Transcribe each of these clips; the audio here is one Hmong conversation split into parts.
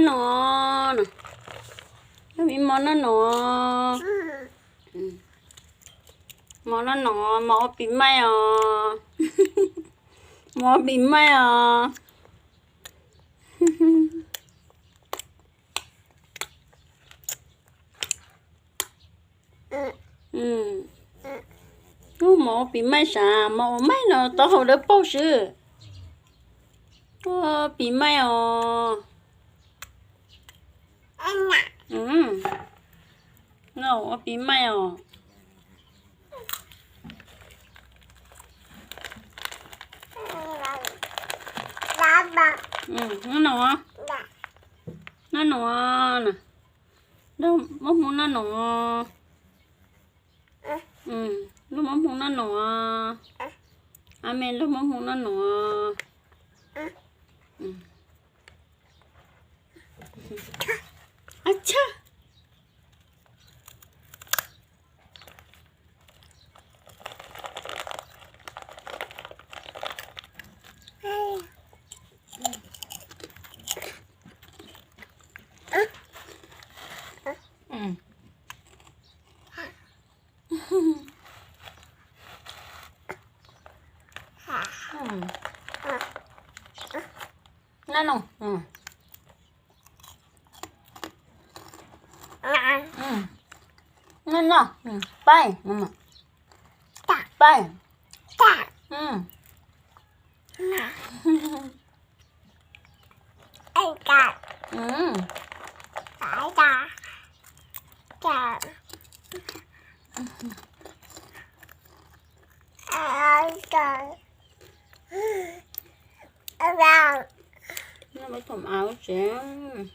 No, no, mi mos noj no. Mos noj no, mos ua pis maij os. Mos ua pis maij os. Ub, mos ua pis maij sav, mos ua maij no taub hau dawb paug xwb. Ua pis maij os. No ua pis maij os. Noj no, noj no, noj no, muab hmoo noj no. Luag muab hmoo noj no. A me luag muab hmoo noj no. A chab. Noj no. Noj no, paib, paib. Noj pab thom av tsev.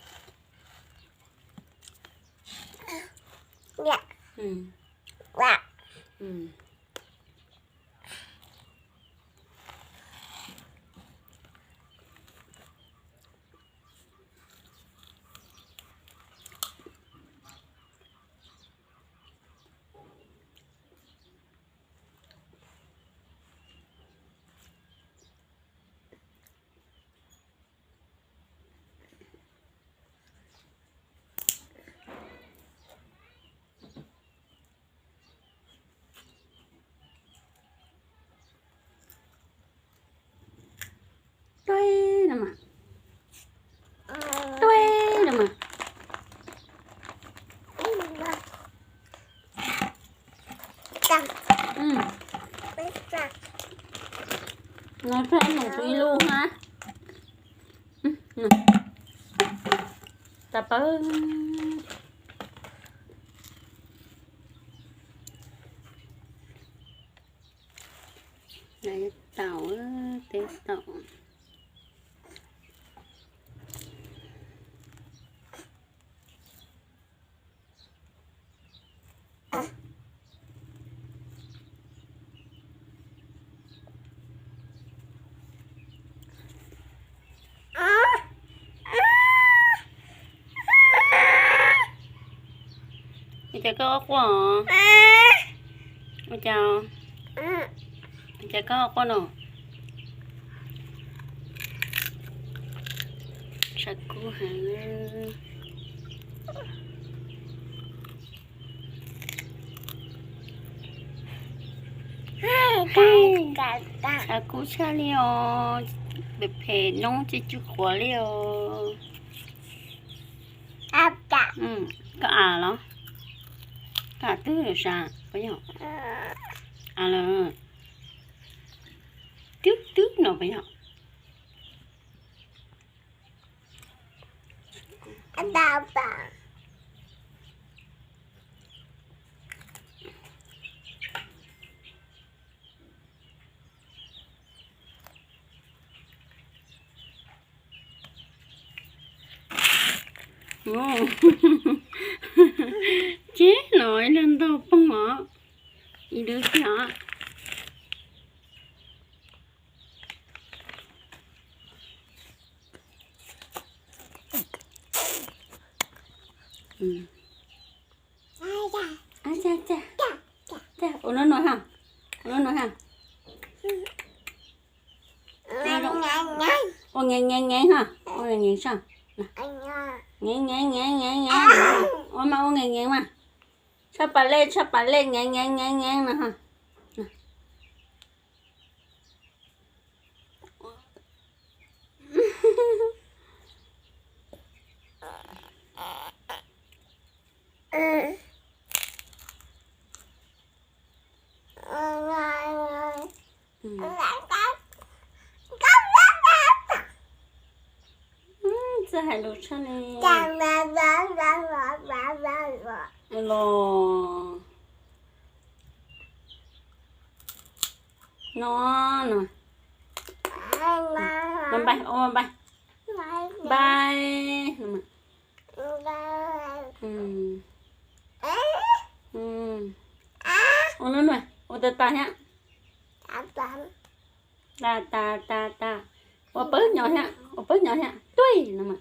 Tuaj no mas. Tuaj no mas. No tso ib lub hab. Tas pawg. Taum, teb taum. Ua cas koj quaj? Ua cas, ua cas koj quaj no? Tshav kub heev. Tshav kub tshaj li os, phem phem noob tsis tsw qhuav li os. Koj av los? Koj av twb lawm sas, puas yog? Av lawm. Twb twb no puas yog? Ceb los ib lub ntog poob os, ib lub xwb os. Ua no no ha, ua no no ha. Ua ngees ngees ngees ha, ua ngees ngees soj. Ngeev ngeev ngeev ngeev ngeev, ua mas ua ngeev ngeev mas. Tshaj pas lej tshaj pas lej, ngeev ngeev ngeev ngeev no. Txawj hais lus tshaj li. Los no no. Npais, ua npais. Npais. Ua lub no, ua tas tas thiab. Tas tas tas tas. Ua pawg nyo thiab, ua pawg nyo thiab. Tuj no mas.